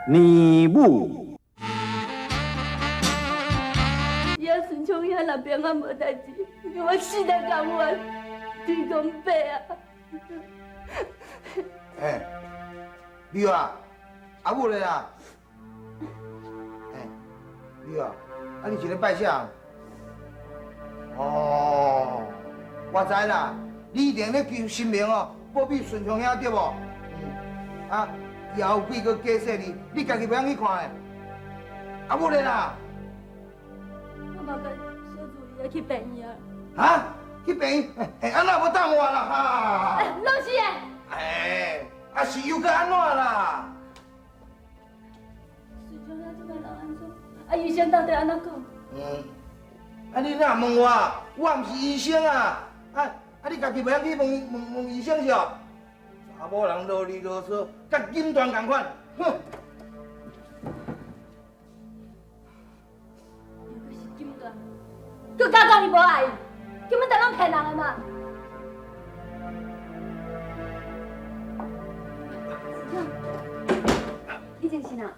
年母。伊啊，顺昌兄若平安无代志，我死都甘愿，天公伯啊！哎，你啊，阿母咧啦。哎，你啊，啊你是咧拜啥？哦，我知啦，你一定咧求神明哦，保庇顺昌兄对無？嗯，啊，伊也有幾個假細膩，你家己袂曉去看的。阿母咧啦。我嘛共小助理去病院。啊？去病院？哎，按怎無等我啦？哈！老師的。哎，啊是又閣按怎啦？順昌兄這擺人按怎？啊，醫生到底按怎講？嗯，啊你哪問我？我毋是醫生啊！啊啊你家己袂曉去問問問醫生是哦？查某人囉哩囉嗦，佮金斷仝款，哼！又閣是金斷，閣敢講伊無愛伊，根本就攏騙人的嘛！順昌，你精神啊？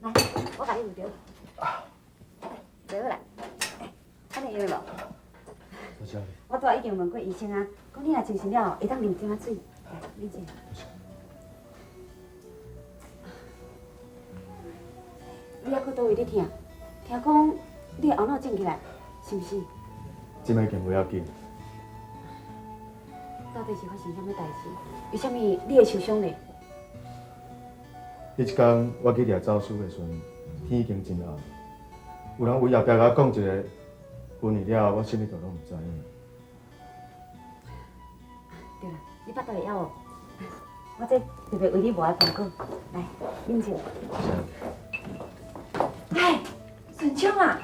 來，我共你扶著。坐好來，按呢會用無？多謝你。我拄仔已經問過醫生啊，講你若精神了，會當啉點仔水。來，啉者。你猶閣佗位咧疼？聽講你的後腦腫起來，是毋是？這擺已經無要緊。到底是發生啥物代誌？為啥物你會受傷咧？彼一工我去掠走私的時陣，天已經真暗。有人圍後壁共我講一个，昏去了，我啥物都攏毋知影。對啦，你腹肚會枵無？我這特別為你磨的糖果，來啉者。哎，順昌啊，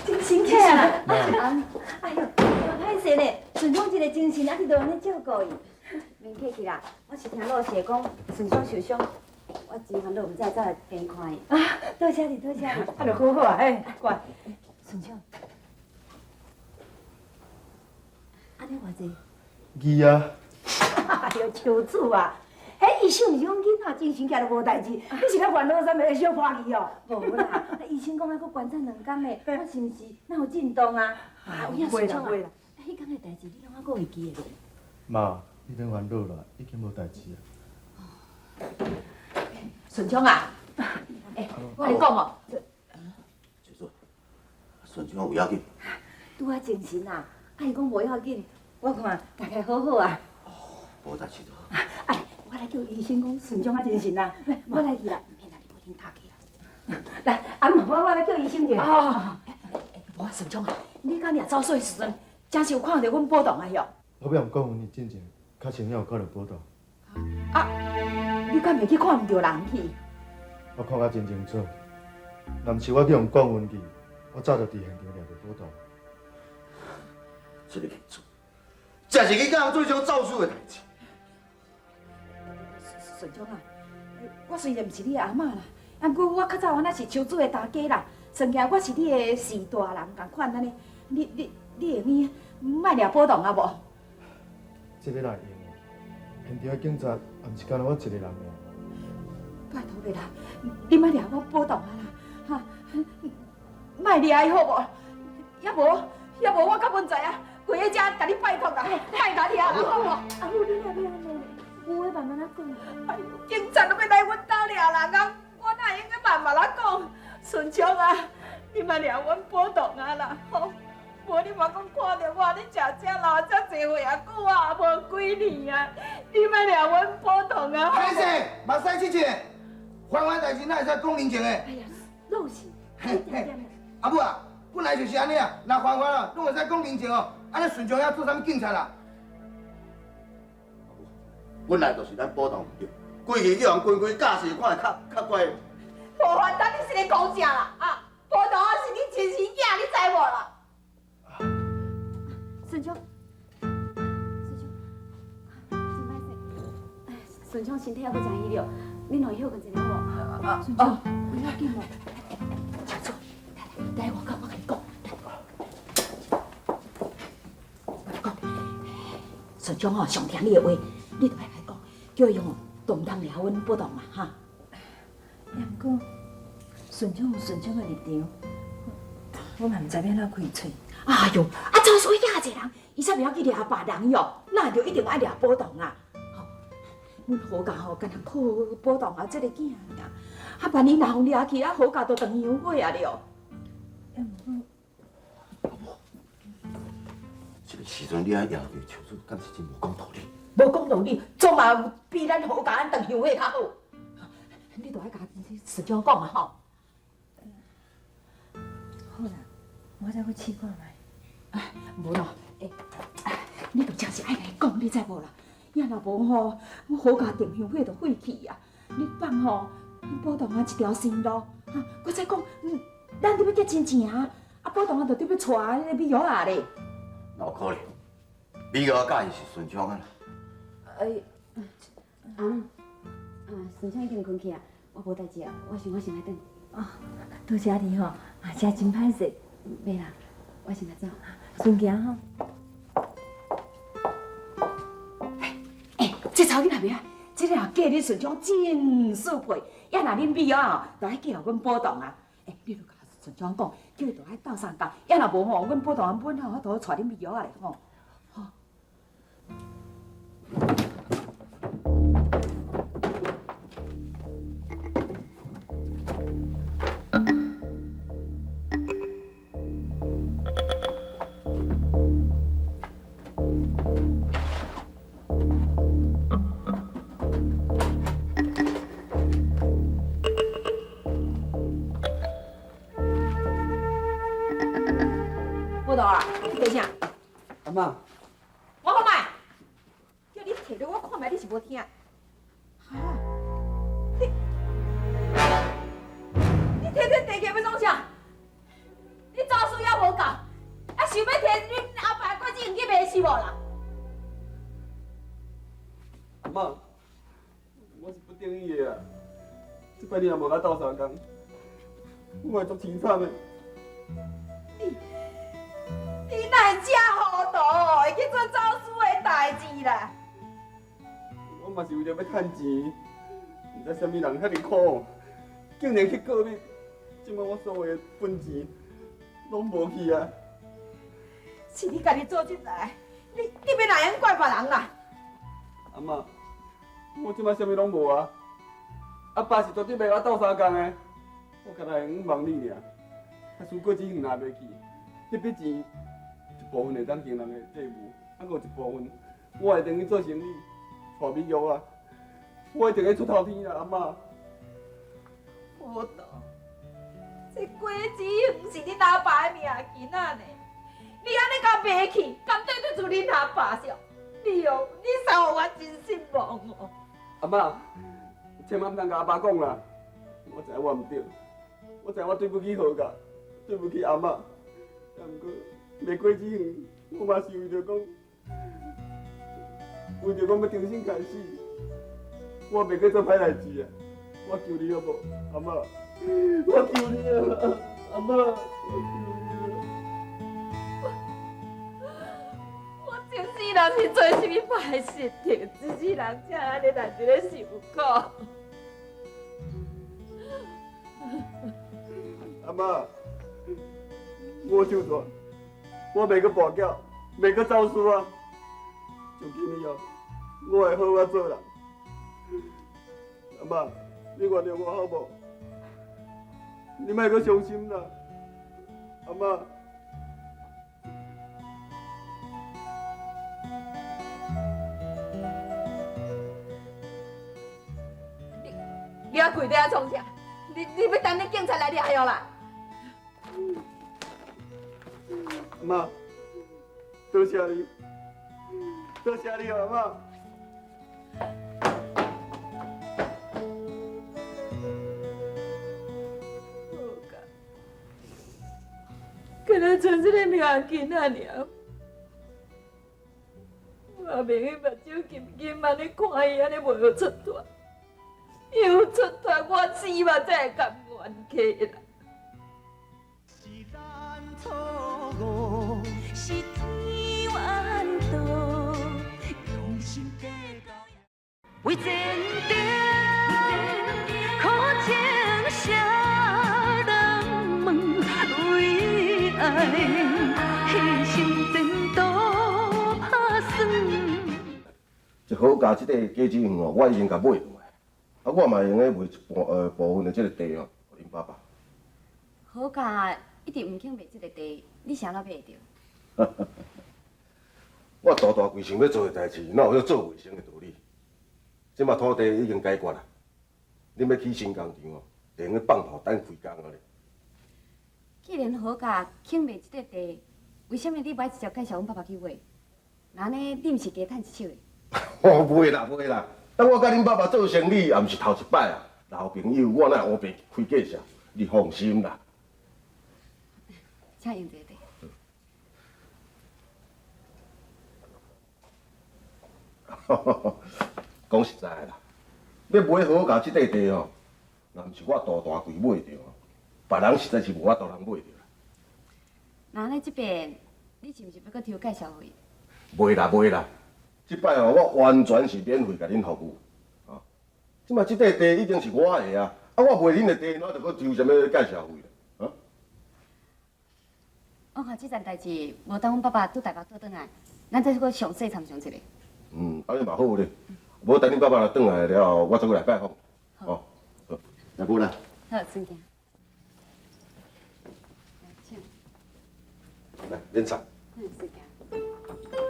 精神起來啦！哎喲，歹勢咧，順昌這个精神，啊，你都按呢照顧伊。免客氣啦，我是聽老師講順昌受傷，我真煩惱，毋知走來病院看伊。啊，多謝你，多謝你。啊，就好好啊，哎，乖。順昌，按呢偌濟？二啊。哎喲，秋子啊，彼醫生毋是講囡仔精神起來就無代誌，你是咧煩惱啥物？會小破去哦？無啦，醫生講猶閣觀察兩工咧，看是毋是哪有震動啊？啊，有影順昌啊，彼工的代誌你攏猶閣會記得無？媽，你免煩惱啦，已經無代誌啊。順昌啊，欸，我共你講哦，順昌有要緊？拄仔精神啊，啊伊講無要緊，我看大概好好啊。無代誌就好。哎，我來叫醫生講順昌較精神啦，我來去啦，免啦，你無先打去啦。來，阿媽，我來叫醫生去。哦，無啊，順昌啊，你敢掠走私的時陣，真是有看著阮寶堂啊喲？我欲予人講阮進前，確實有看著寶堂。啊，你敢袂去看毋著人去？我看甲真清楚，若毋是我去予人講阮去，我早就佇現場掠著寶堂。這个這是去共人做這種走私的代誌。順昌啊，我雖然毋是你的阿嬤啦，啊，毋過我較早原來是秋子的大家啦，算起來我是你的序大人仝款按呢，你你你會用莫掠寶堂啊無？這个哪會用的？現場的警察也毋是干焦我一个人爾。拜託你啦，你莫掠我寶堂啊啦，哈！莫掠伊好無？抑無抑無，我佮文才啊，跪佇遮共你拜託啦，莫共掠啦，好無？阿母，你若欲按呢，有話慢慢仔講。哎喲，警察都欲來阮兜掠人啊，我哪會用得慢慢仔講？順昌啊，你莫掠阮寶堂啊啦，吼！無你嘛講看著我，你食這老遮濟歲啊久啊，無幾年啊，你莫掠阮寶堂啊！歹勢，目屎拭一下，犯法代誌哪會使講人情的？哎呀，老實，阿母啊，本來就是按呢啊，若犯法啊，攏會使講人情哦。按呢順昌兄做啥物警察啦？本來就是咱寶堂毋對，規氣叫人規規教示，看會較較乖。無法度，你是咧講啥啦？啊，寶堂是你親生囝，你知無啦？順昌，順昌，真歹勢。順昌身體猶閣真虛弱，恁予伊歇睏一下好無？順昌，無要緊無？秋子，來來，來我講，我共你講，來，我共你講，順昌吼上聽你的話，你著愛共伊講，叫伊吼都毋通掠阮寶堂啊，哈。也毋过顺昌有顺昌的立场，我嘛毋知欲按怎开喙。哎哟，啊，走私遐济人，伊才袂晓去掠别人哟，哪会著一定爱掠宝堂啊？吼，阮何家吼，干焦靠宝堂啊，这个囝尔。啊，万一若予掠去，啊，何家就断香火啊了。也毋过，老母，这个时阵你爱攑着手术，敢是真无讲道理？无讲道理，总嘛比咱何家按断香火较好。你著爱共顺昌讲啊吼。好啦，我再去试看觅。哎，无啦，欸，你著真是爱共伊讲，你知无啦？也若无吼，阮何家断香火就废去啊！你放吼，宝堂仔一条生路，哈，阁再讲，咱伫欲结亲情啊，啊，宝堂仔就伫欲娶彼个美玉仔咧。哪有可能？美玉仔佮意是顺昌啊啦。哎，阿姆，啊，顺昌已经困去啊，我无代志啊，我想我先来转。哦，多谢你吼，啊，真真歹势。袂啦，我先来走。顺行吼。欸，这查某囡仔袂歹，这个嫁恁顺昌真速配，也若恁美玉仔，就爱嫁予阮宝堂啊。欸，你著共顺昌讲，叫伊著爱斗相共，也若无吼，阮宝堂本有法度娶恁美玉仔咧吼。宝堂啊，你伫啥？阿嬷，我讲觅，叫你提予我看觅，你是无听。哈？你提这地契欲创啥？你走私犹无够，啊想欲提恁阿爸果子园去卖是无啦？阿嬷，我是不得已的啊。这摆你若无共我斗相共，我会足凄惨的。你哪会遮糊涂，会去做走私的代志啦？我嘛是为著欲趁钱，毋知啥物人遐尔苦，竟然去告你。这摆我所有的本钱拢无去啊！是你家己做出来，你欲哪会用怪别人啦？阿嬷，我这摆啥物拢无啊！阿爸是绝对袂共我斗相共的，我干焦会用望你尔。假使果子园若袂去，彼笔钱一部分会当还人的债务，啊，阁有一部分我会当去做生意，娶美玉啊，我一定会出头天啦，阿嬷。宝堂，这果子园是恁阿爸的命根仔呢，你按呢共卖去，敢对得住恁阿爸啥？你哦，你实予我真失望哦。阿嬷，千万毋通共阿爸讲啦，我知我毋对，我知我对不起何家，对不起阿嬷，啊，毋过卖果子园，我嘛是为著讲，为著讲欲重新开始，我袂阁做歹代志啊！我求你好无，阿嬷，我求你啊，阿嬷，我求你啊！我这世人是做啥物歹事情，这世人才按呢代志咧受苦。阿嬷，我手段，我袂阁跋筊，袂阁走私啊！从今以后，我会好好做人。阿嬷，你原谅我好无？你莫阁伤心啦，阿嬷。你犹跪伫遐创啥？你欲等恁警察来掠哟啦？阿嬷，多谢你，多谢你哦，阿嬷。敢若剩这个命根仔尔，我袂用目睭金金按呢看伊按呢袂有出脱，伊有出脱，我死嘛才会甘愿去啦。是咱错误，是天怨道，用心计较。为前程，苦情。好价這塊果子園哦，我已經共買落來，啊，我嘛會用得賣一半部分的這个地哦，予恁爸爸。好價一直毋肯賣這个地，你是按怎買會著？我大大規想欲做的代誌，哪有彼做袂成的道理？這馬土地已經解決啦，恁欲起新工廠哦，會用得放炮等開工啊咧。既然好價肯賣這塊地，為啥物你無愛直接介紹阮爸爸去買？那按呢，你毋是加趁一手的？哦，袂啦，袂啦，等我佮恁爸爸做生意，也毋是頭一擺啊。老朋友，我哪會烏白開介紹？你放心啦。請用這個地。講實在的啦，欲買好價這塊地哦，若毋是我杜大櫃買著，別人實在是無法度通買著啦。那按呢這邊，你是毋是欲閣抽介紹費？袂啦，袂啦，這擺哦，我完全是免費共恁服務。啊，這馬這塊地已經是我的啊，啊，我賣恁的地，哪著閣抽啥物介紹費啦？啊？我看這件代誌，無等阮爸爸拄台北倒轉來，咱再閣詳細參詳一下。嗯，按呢嘛好咧。無等恁爸爸若轉來了後，我再閣來拜訪。好，好，那無啦。好，孫囝。來，請。來，啉茶。嗯，孫囝。來，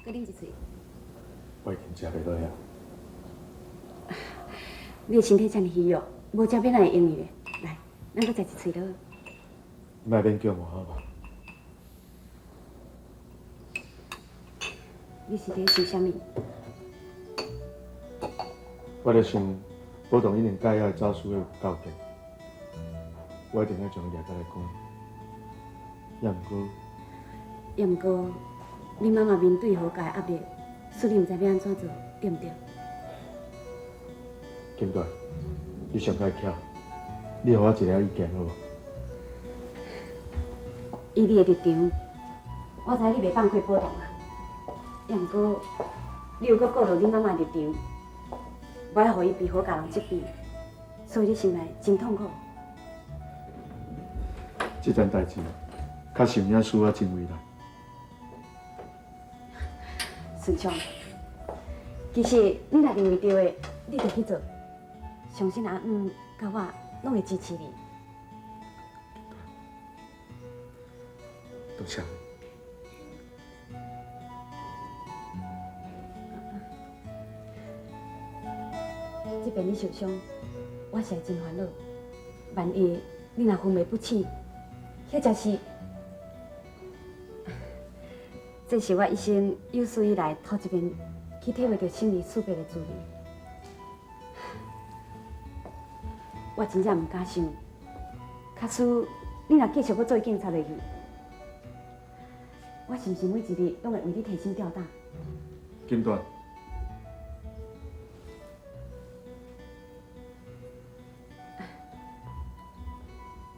閣啉一喙。我已經食袂落啊。你的身體遮爾虛弱，無食欲哪會用得咧？來，咱閣食一喙落。你莫勉強我好無？你是佇咧想啥物？我咧想，寶棟一定佮遐个走私的有勾結，我一定愛將伊掠甲來關。也毋過，也毋過，你媽媽面對何家的壓力，使你毋知欲按怎做，對毋對？金大，你上蓋巧，你予我一个意見好無？以你的立場，我知你袂放過寶棟啊。也毋過，你又閣顧著恁媽媽的立場，無愛予伊被何家人責備，所以你心內真痛苦。這件代誌，確實有影使我真為難。順昌，其實你若認為對的，你就去做。相信阿姆佮我攏會支持你。多謝。這邊你受傷，我是會真煩惱。萬一你若昏迷不醒，或者是……這是我一生有史以來頭一遍去體會著生離死別的滋味。我真正毋敢想，假使你若繼續閣做警察落去，我是毋是每一日攏會為你提心吊膽？金段，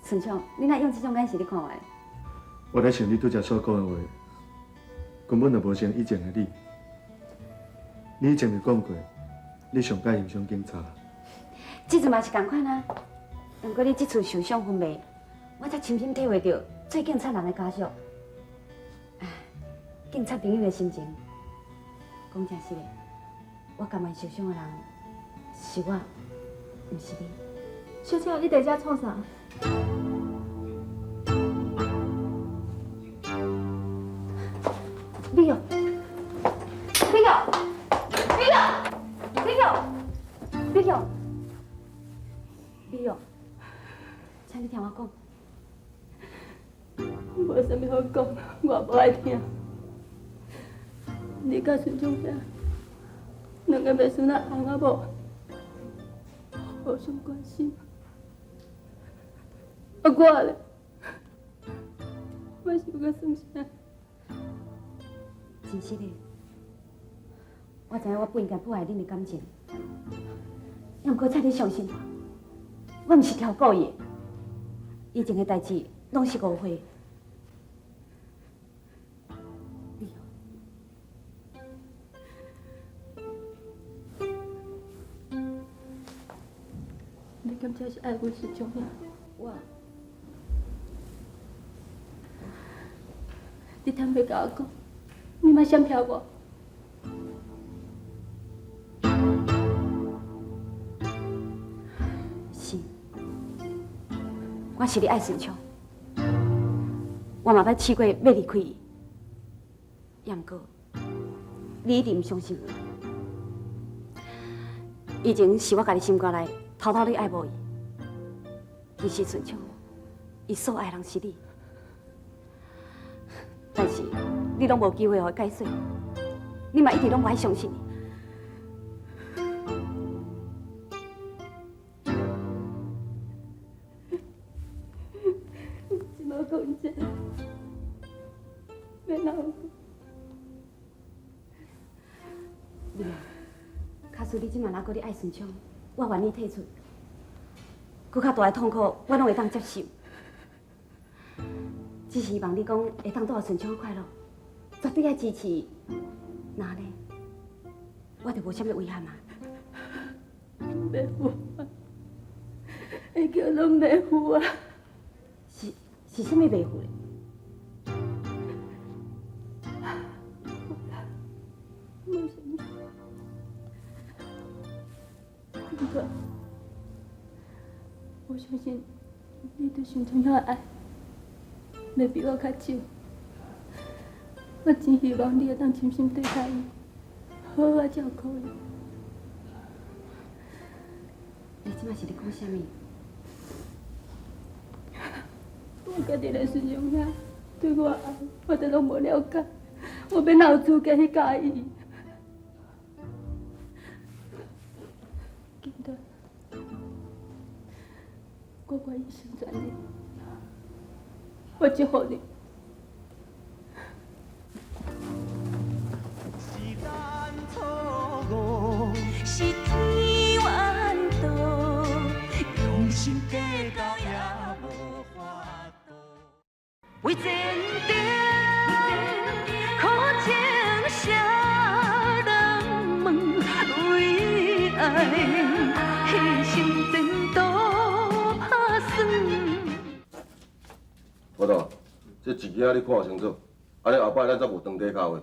順昌，你哪用這種眼神咧看我？我咧想你拄才所講的話，根本就無像以前的你。你以前就講過，你上蓋欣賞警察。這陣嘛是仝款啊，毋過你這次受傷昏迷，我才深深體會著做警察人的枷鎖。警察朋友的心情，講真實的，我甘願受傷的人是我，毋是你。小姐，你佇遮創啥？美玉，美玉，美玉，美玉，美玉，美玉，請你聽我講。無啥物好講，我無愛聽。你佮孫中兄兩个袂孙仔翁仔某，互相關心。啊，我咧，我是欲算啥？真實的，我知影我不應該破壞恁的感情，也毋過請你相信我，我毋是挑故意的，以前的代誌攏是誤會。敢真是爱阮顺昌兄？我，你坦白共我讲，你莫闪避我。是，我是咧爱顺昌，我嘛捌试过欲离开伊，也毋过你一直毋相信我。以前是我家己心肝内偷偷咧爱慕伊，其实顺昌，伊所爱的人是你，但是你拢无机会予伊解说，你嘛一直拢无爱相信伊。这摆讲这，欲哪有？你啊，假使你这摆若阁咧爱顺昌，我愿意退出。阁较大的痛苦，我拢会当接受。只是希望你讲会当带予顺昌快乐，绝对爱支持伊。那呢，我就无啥物遗憾啊。袂赴啊，会叫做袂赴啊。是啥物袂赴咧？无啥物。不过，我相信你对顺昌的爱，袂比我较少。我真希望你会当真心对待伊，好好照顾伊。你这摆是咧讲啥物？我家己连顺昌兄对我的爱，我都拢无了解，我欲哪有资格去佮意？金德，我愿意成全你，我祝福你。是咱错误，是天缘道，用心计较也无法度。为前程，苦情谁人问？为爱牺牲前途拍算。我头，这一支你看清楚，按呢后摆咱才无长底脚话。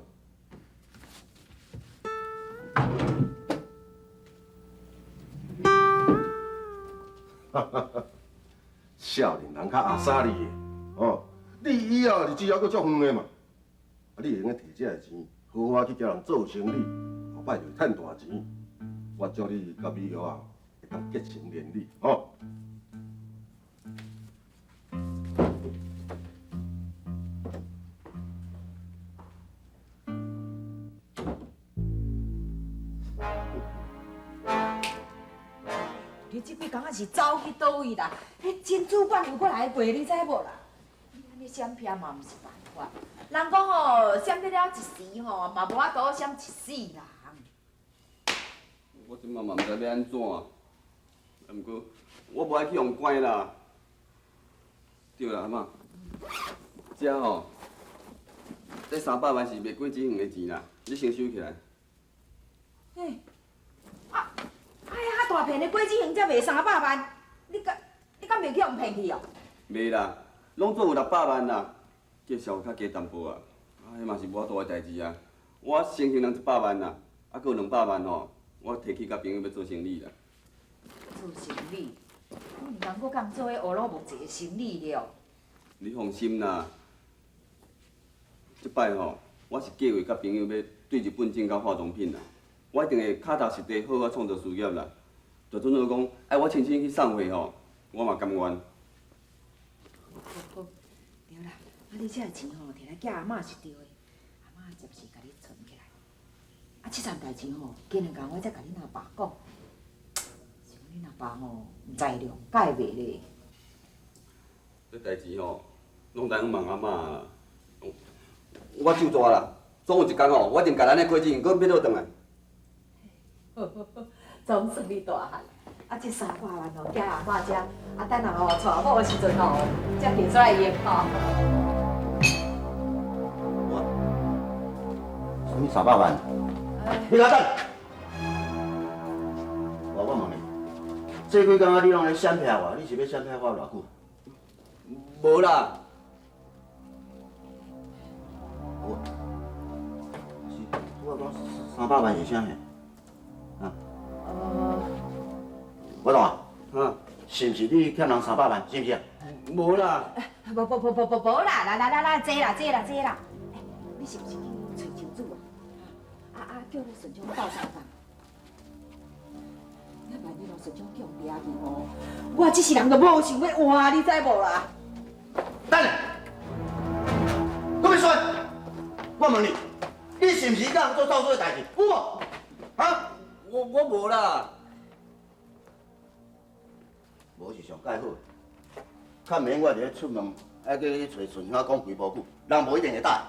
哈哈哈，少年人较阿莎莉的，哦，你以后日子犹阁足远的嘛，啊，你会用得摕这个钱，好好去交人做生意，后摆就会趁大钱。我祝你佮美玉啊，会当结成连理，吼。你这几工仔是走去佗位啦？彼真主管又阁来过，你知无啦？你按呢闪避嘛，毋是办法。人讲吼，闪得了一时吼，嘛无法度闪一世人。我这摆嘛毋知欲按怎，啊，毋过我无爱去予关啦。对啦，阿嬷，这吼，这300万是卖果子园的钱啦，你先收起来。欸，啊，哎呀，大片的果子园才卖300万，你敢袂去予骗去哦？袂啦，拢总有600万啦，计数较加淡薄啊。啊，彼嘛是无法度的代志啊。我先还人100万啦，啊，阁有200万吼，我提去佮朋友欲做生意啦。做生意？你毋通阁共做彼乌鲁木齐的生意了。你放心啦，这摆吼，我是计划佮朋友欲对日本进口化妆品啦，我一定会脚踏实地好好创造事业啦。就准做讲，爱我亲身去送货吼，我嘛甘愿。好好，对啦，啊你这个钱吼，摕来寄阿嬷是对的，阿嬷暂时共你存起来。啊，这层代志吼，过两工我才共恁阿爸讲。是讲恁阿爸吼，毋知谅解袂咧。这代志吼，拢知影问阿嬷啦。我手大啦，总有一工吼，我一定共咱的果子园阁买倒转来。好好好，总算你大汉。啊，这300万吼，寄阿嬷遮，啊，等下吼娶某的时阵吼，才提出来用吼。我，啥物300万？你来等。我问你，這幾工啊，你攏咧閃避我，你是欲閃避我偌久？無啦。我是拄仔講300萬是啥嘿？啊？我懂啊。啊？是毋是你欠人三百萬？是毋是啊？無啦。無無無無無無啦！來來來來，坐啦坐啦坐啦。你是毋是去揣情主啊？啊啊，叫你順昌鬥相共。你萬一予順昌叫掠去吼，我這世人就無想欲活，你知無啦？等下，郭美順，我問你，你是毋是佮人做走私的代誌？有無？啊？我無啦。無是上蓋好，較免我佇咧出門，愛去揣順昌講幾部久，人無一定會答。